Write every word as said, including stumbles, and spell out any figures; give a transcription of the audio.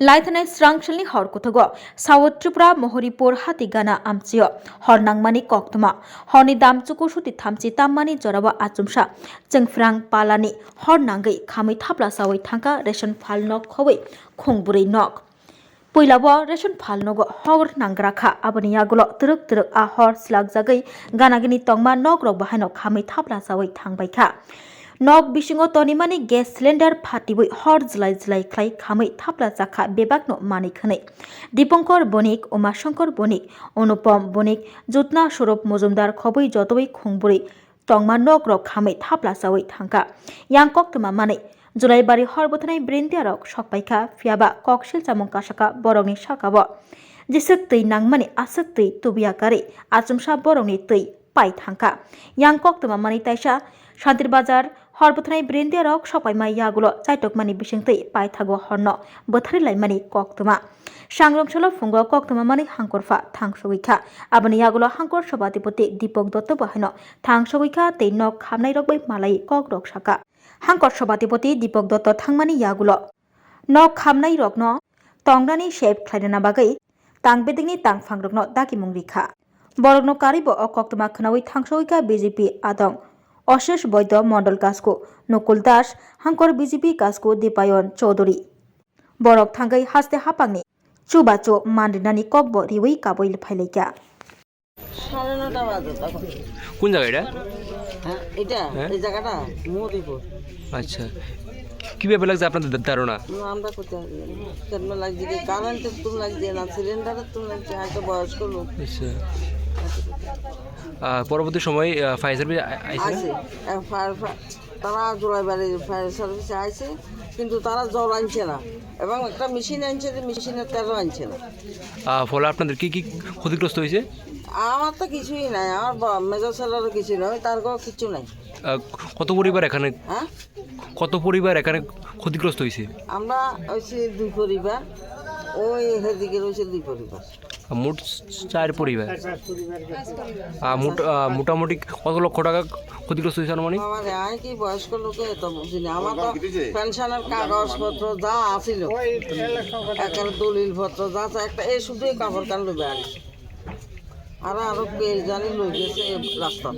Laithanai srangsalni hor kuthugo South Tripura Mohoripur Hatigana amchio hor nangmani koktwma. Horni dam chuku suti thamchi tammani jorao achumsa chwngphrang palani hor nangwi khamwi thapla chawi thangkha ration phal nok khobwi khungbwrwi nok. Puilao ration phal nogo hor nangra kha, aboni yagulo twrwk twrwk a hor swlakjagwi ganagini tongma nokrok bahaino khamwi thapla chawi thangbai kha. Nok bisingo tonimani gas cylinder phatiwi hor jlai jlai khlai khamwi thapla chakha bebakno manwi khwnwi. Dipankar Bonik, Umashankar Bonik, Anupam Bonik, Jyotna Swarup Mojumdar khobwi jotoi khungbwrwi tongma nokrok khamwi thapla chawi thangkha. Yang koktwma manwi Julaibari hor bwtharnai brindiarok sokpaikha, phiyaba koksil chamung kasakha borokni sakao. Jeswk twi nangmani aswk twi tubuya karwi achumsa borokni twi pai thangkha. Yang koktwma manwi taisa Shantir Bazar hor bwtharnai brindiarok sokpaima yagulo chaitokmani bisingtwi paithago horno bwtharwi laimani koktwma. Sangrong salo phungo koktwma manwi hangkorpha thangsogwi kha. Aboni yagulo hangkor sobhatipoti Dipok Dotto bo haino thangsogwi kha tei nok khamnairok bai malai kokrok sakha. Hangkor sobhatipoti Dipok Dotto thangmani yagulo nok khamnairokno tongnani sep khlainani bagwi tang bedekni tangphangrokno dagimung rikha. Borokno karwibo o koktwma khwnawi thangsogwi kha B J P adong Oshish Boido, Mondol Kasku Nukul Das, hangkor B J P Kasku Dipayon Chowdhury. Borok thangwi haste haphangni chubachu manrinani kokbo riwi kabwi phailaikha. সাড়ে নটা বাজে তখন। কোন জায়গা এটা? হ্যাঁ, এটা, হ্যাঁ? এই জায়গাটা মতিপুর। আচ্ছা, কিভাবে লাগছে আপনাদের ধা-, ধারণা? না, আমরা করতে পারি না। কেমন লাগছে কি? কারেন্টের তো লাগছে না, সিলিন্ডারের তো লাগছে, হয়তো বয়স্ক লোক। আচ্ছা। আহ, পরবর্তী সময়, আহ, ফায়ার সার্ভিস আ-, আইছে না? আছে। এখন ফায়ার, ফায়ার, তারা জোড়াইবাড়ি ফায়ার সার্ভিসে আইছে, কিন্তু তারা জল আনছে না, এবং একটা মেশিন আনছে, যে মেশিনের তেলও আনছে না। আহ, ফলে আপনাদের কি কি ক্ষতিগ্রস্ত হয়েছে? আমার তো কিছুই নাই, আমার ব-, মেজো ছেলেরও কিছু নাই, তার কোনো কিচ্ছু নাই। আহ, কত পরিবার এখানে, হ্যাঁ? কত পরিবার এখানে ক্ষতিগ্রস্ত হয়েছে? আমরা হচ্ছে দুই পরিবার, ওই এদিকে রয়েছে দুই পরিবার। মোট চার পরিবার। আহ, মোট-, আহ, মোটামুটি কত লক্ষ টাকা ক্ষতিগ্রস্ত হয়েছে আনুমানিক? বাবা রে, আমি কি বয়স্ক লোকে এত বুঝি না। আমার তো পেনশনের কাগজপত্র যা আছিল, একের দলিল পত্র যা আছে, একটা এই শুধু এই কাপড় কান লইবে আর কি। আর আরো কে জানি লই গেছে এই রাস্তা।